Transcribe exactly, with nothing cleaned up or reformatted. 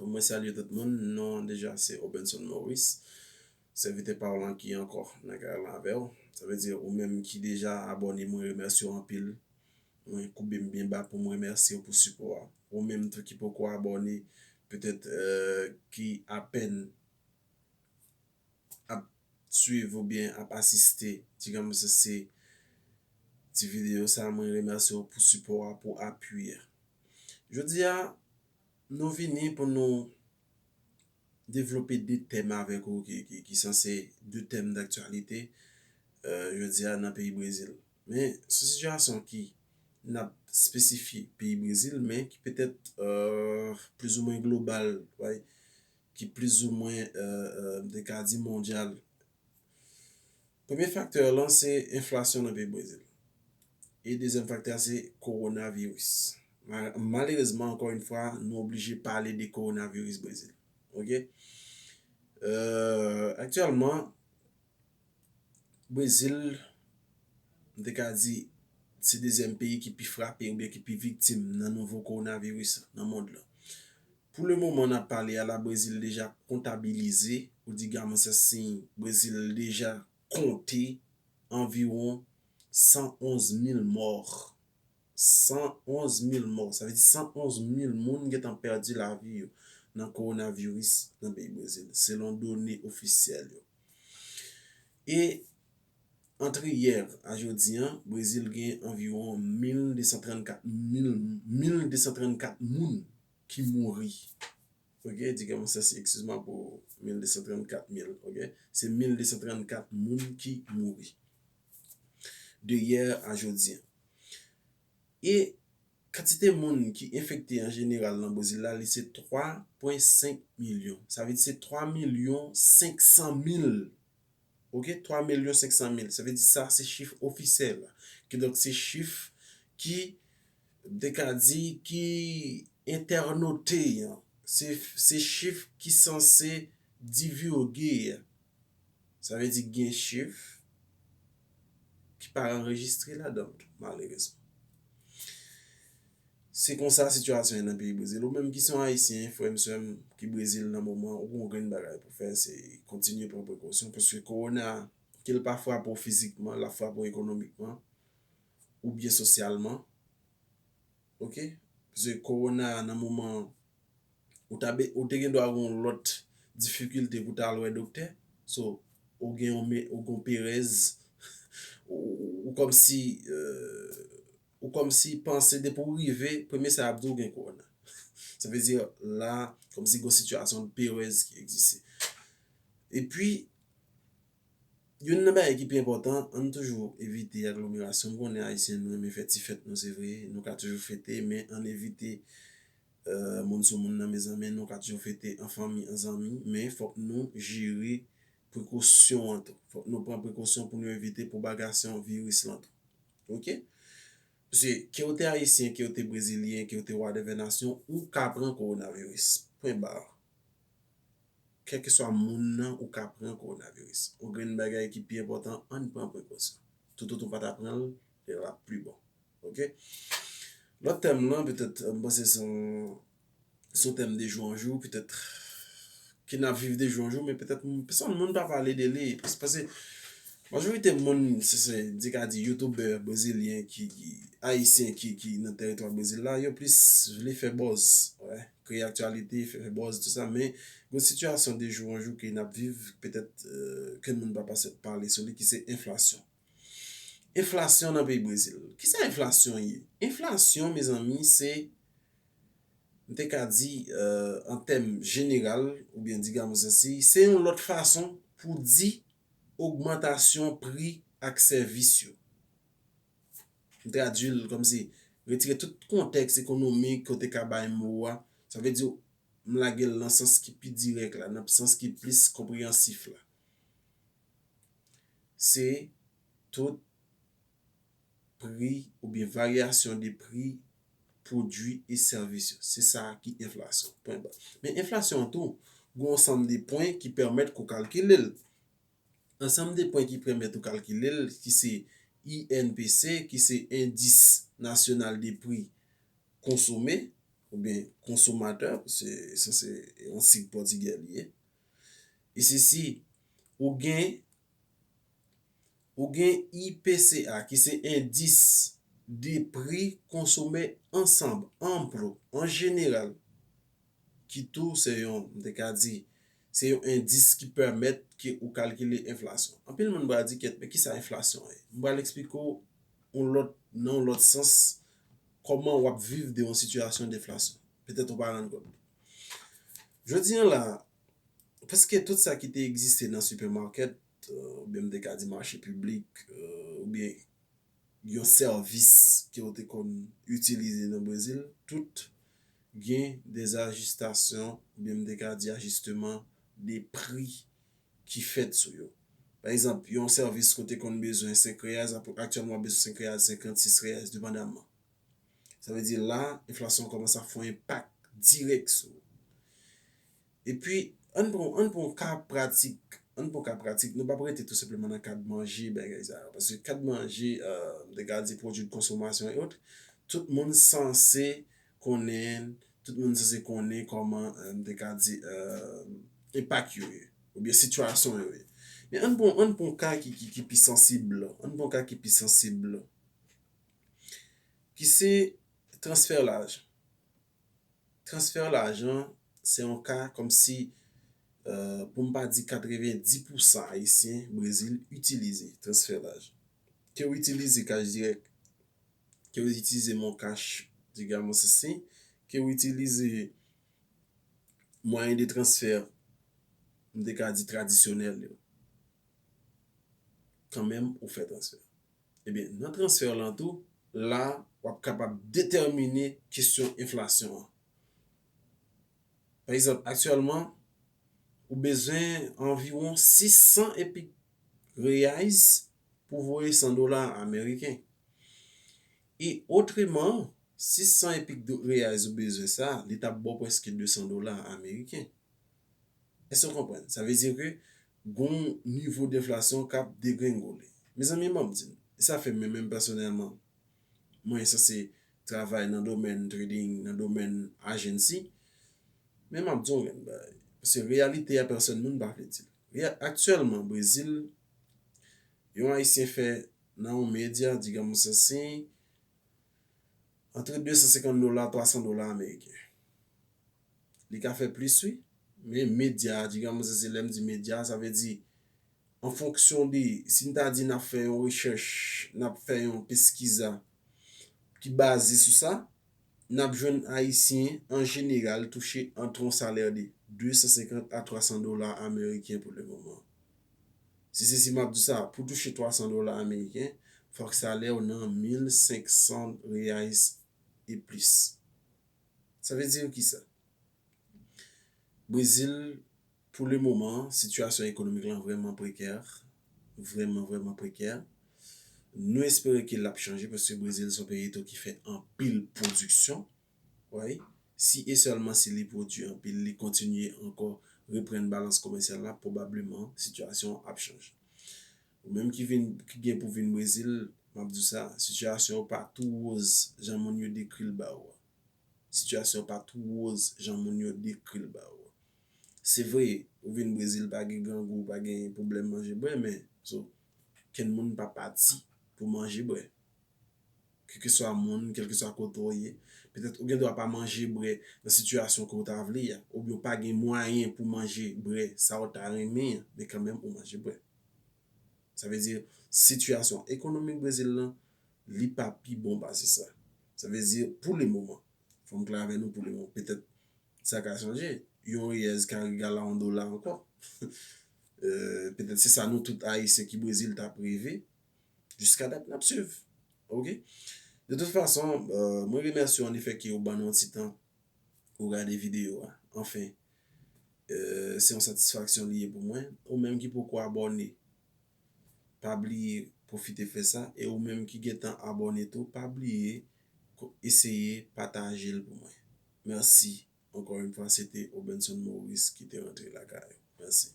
Mwen salye tout moun, non deja se Obenson Maurice, sèvitè pa w lan ki ankò nan kay lan avè w. Sa vle di ou menm ki deja abòne, mwen remèsye w anpil. Mwen koube m byen ba pou m remèsye w pou sipò a. Ou menm tou ki poko abòne, petèt, euh, ki apèn ap swiv oubyen ap asiste, di kòmanse se ti videyo sa, mwen remèsye w pou sipò a, pou apui a. Jodi a, nou vini pou nou devlope de tèm avèk ou ki, ki, ki sanse de tèm daktyalite, euh, jodi a nan peyi Brezil. Men, se yon sitiyasyon ki n ap espesifye peyi Brezil, men ki petèt, euh, plizoumwen global, right? Ki plizoumwen, euh, euh, m te ka di mondyal. Premye faktè lan se enflasyon nan peyi Brezil. E dezyèm faktè a se kowonaviris. Ma-, malerezman, ankò yon fwa, nou oblije pale de kowonaviris Brezil. Oke? Euh, aktyèlman, Brezil, m te ka di, se dezyèm peyi ki pi frape oubyen ki pi viktim nan nouvo kowonaviris nan mond lan. Pou le moman n ap pale a la, Brezil deja kontabilize, ou di gaman se siy, Brezil deja konte anviwon san onz mil mò. San onz mil mò. Sa vle di san onz mil moun gentan pèdi lavi yo nan kowonaviris nan peyi Brezil, selon done ofisyèl yo. E antre yè a jodi a, Brezil gen anviwon mil de san trannkat mil, mil de san trannkat moun ki mouri. Oke, di kòmanse se, eskiz mwen pou mil de san trannkat mil, oke? Se mil de san trannkat moun ki mouri. De yè a jodi a. E kantite moun ki enfekte an jeneral nan Brezil la, li se twa pwen senk milyon. Sa vle di se twa milyon senk san mil. Oke, twa milyon senk san mil. Sa vle di sa se chif ofisyèl la. Kidonk se chif ki, m te ka di, ki entènote an. Se, se chif ki sanse divilge an. Sa vle di gen chif ki pa anrejistre ladan l, malerezman. Se konsa sitiyasyon an nan peyi Brezil. Ou menm ki se yon Ayisyen, frè m, sè m, ki Brezil nan moman, ou gon grenn bagay pou fè, se kontinye pran prekosyon, paske kowona, ke l pa frape w fizikman, l ap frape w ekonomikman, oubyen sosyalman. Oke? Paske kowona nan moman, ou ta be-, ou te gen dwa gen yon lòt difikilte pou ta al wè doktè. So, ou gen yon me-, ou gen yon perèz, ou, ou, ou kòmsi, euh, ou kòmsi panse depi w rive, premye sa y ap di w gen kowona. Sa vle di la, kòmsi gen yon sitiyasyon de perèz ki egziste. Epi, youn nan bagay ki pi enpòtan, ann toujou evite aglomerasyon. M konnen Ayisyen nou renmen fè ti fèt nou, se vre, nou ka toujou fete, men ann evite, euh, moun sou moun nan, mezanmi, nou ka toujou fete an fanmi, an zanmi, men fòk nou jere prekosyon an tou. Fòk nou pran prekosyon pou nou evite pwopagasyon viris lan tou. Oke? Paske ke w te Ayisyen, ke w te Brezilyen, ke w te whatever nasyon, ou ka pran kowonaviris. Pwen ba. Kèlkeswa moun nan, ou ka pran kowonaviris. Yon grenn bagay ki pi enpòtan, ann pran prekosyon. Toutotan w pa ta pran l, l ap pi bon. Oke? Lòt tèm lan, petèt, m panse se yon, se yon tèm de jou an jou, petèt, ke n ap viv de jou an jou, men petèt, m, pèsonn moun pa pale de li. Pas-, paske majorite moun, se, se, di ka di, youtubè brezilyen ki, ki, ayisyen ki, ki nan tèritwa Brezil la, yo plis vle fè buzz, wè, kreye aktyalite, fè, fè buzz, tou sa, men gon sitiyasyon de jou an jou ke n ap viv, petèt, euh, ke moun pa pase, pale sou li, ki se enflasyon. Enflasyon nan peyi Brezil. Kisa enflasyon ye? Enflasyon, mezanmi, se, m te ka di, euh, an tèm jeneral, oubyen di gaman sansi, se yon lòt fason pou di ogmantasyon pri ak sèvis yo. M tradui l kòmsi retire tout kontèks ekonomik ke w te ka bay mo a. Sa vle di, m lage l nan sans ki pi dirèk la, nan sans ki plis konpreyansif la. Se tout pri oubyen varyasyon de pri pwodui e sèvis yo. Se sa ki enflasyon. Pwen ba. Men enflasyon an tou, gen yon ansanm de pwen ki pèmèt ke w kalkile l. Ansanm de pwen ki pèmèt ou kalkile l, ki se I N P C, ki se Endis Nasyonal de Pri Konsome, oubyen konsomatè, se sanse yon sig pòtigè li ye. E sesi, ou gen, ou gen I P C A, ki se endis de pri konsomè ansanm, an plo, an jeneral, ki tou se yon, m te ka di, se yon endis ki pèmèt ke ou kalkile enflasyon. Anpil moun pral di, "Kèt, men kisa enflasyon ye?" M pral eksplike w yon lòt, nan yon lòt sans, kòman w ap viv de yon sitiyasyon deflasyon. Petèt ou pa rann kont. Jodi a la, prèske tout sa ki te egziste nan sipèmakèt, euh, oubyen m te ka di mache piblik, euh, oubyen yon sèvis ke w te konn itilize nan Brezil, tout gen dezajistasyon, oubyen m te ka di ajisteman de pri ki fèt sou yo. Pa egzanp, yon sèvis ke w te konn bezwen senk reyaz, ap-, aktyèlman w ap bezwen senk reyaz, senkannsis reyaz, depandaman. Sa vle di la, enflasyon an kòmanse ap fè yon enpak dirèk sou ou. Epi, ann pran, ann pran ka pratik, ann pran ka pratik, nou p ap rete tou senpleman nan kad manje, bagay sa yo. Paske kad manje, euh, m te ka di pwodui de konsòmasyon e ot, tout moun sanse konnen, tout moun sanse konnen kòman, euh, m te ka di, euh, enpak yo ye, oubyen sitiyasyon yo ye. Men ann pran, ann pran ka ki, ki, ki pi sansib, ann pran ka ki pi sansib, ki se transfè lajan. Transfè lajan, se yon ka kòmsi, euh, pou m pa di katrevenndis pousan ayisyen Brezil itilize transfè lajan. Ke w itilize kach dirèk, ke w itilize Mon Cash, digamos assim, ke w itilize mwayen de transfè, m te ka di tradisyonèl yo. Kanmenm, ou fè transfè. Ebyen, nan transfè lan tou, la, w ap kapab detèmine kesyon enflasyon an. Pa egzanp, aktyèlman, ou bezwen anviwon sis san e pik reais pou voye san dola ameriken. E otreman, sis san e pik do-, reais ou bezwen sa, li t ap ba w prèske de san dola ameriken. Èske w konprann? Sa vle di ke gon nivo deflasyon k ap degrengole. Mezanmi, ban m di n, e sa fè mwen menm pèsonèlman, mwen sanse travay nan domèn trading, nan domèn agency, men m ap di w yon grenn bagay. Paske reyalite a, pèsòn moun pa vle di l. Reya-, aktyèlman, Brezil, yon Ayisyen fè nan yon medya, digamos assim, antre de san senkant dola, twa san dola ameriken. Li ka fè plis, wi. Men medya, digamos assim, lè m di medya, sa vle di, an fonksyon de, si n ta di n ap fè yon rechèch, n ap fè yon peskiza ki baze sou sa, n ap jwenn Ayisyen, an jeneral, touche ant yon salè de de san senkant a twa san dola ameriken pou le moman. Si se si m ap di sa, pou touche twa san dola ameriken, fòk salè w nan mil senk san reais e plis. Sa vle di kisa? Brezil, pou le moman, sitiyasyon ekonomik lan vrèman prekè, vrèman, vrèman prekè. Nou espere ke l ap chanje, paske Brezil se yon peyi tou ki fè anpil pwodiksyon. Wi. Si e sèlman si li pwodui anpil, li kontinye ankò reprann balans komèsyal la, pwobableman sitiyasyon an ap chanje. Ou menm ki vin, ki gen pou vin Brezil, m ap di w sa, sitiyasyon yo pa tou woz jan moun yo dekri l ba ou a. Sitiyasyon pa tou woz jan moun yo dekri l ba ou a. Se vre, ou vin Brezil, pa gen grangou, pa gen pwoblèm manje bwè, men, so, kenn moun pa pati pou manje bwè. Kèlkeswa moun, kèlkeswa kote w ye, petèt ou gen dwa pa manje bwè nan sitiyasyon ke w ta vle a, oubyen w pa gen mwayen pou manje bwè sa w ta renmen an, men kanmenm ou manje bwè. Sa vle di, sitiyasyon ekonomik Brezil lan, li pa pi bon pase sa. Sa vle di, pou le moman, fò m klè avè nou, pou le moman, petèt sa ka chanje. Yon riyèz ka egal a yon dola ankò. Euh, petèt se sa nou tout Ayisyen ki Brezil t ap reve. Jiska dat, n ap swiv. Oke? De tout fason, euh, mwen remèsye w annefè ke w ban nou yon ti tan pou w gade videyo a. Anfen, euh, se yon satisfaksyon li ye pou mwen. Ou menm ki poko abòne, pa bliye pwofite fè sa. E ou menm ki gentan abòne tou, pa bliye ko-, eseye pataje l pou mwen. Mèsi. Ankò yon fwa, se te Obenson Maurice ki te rantre lakay ou. Mèsi.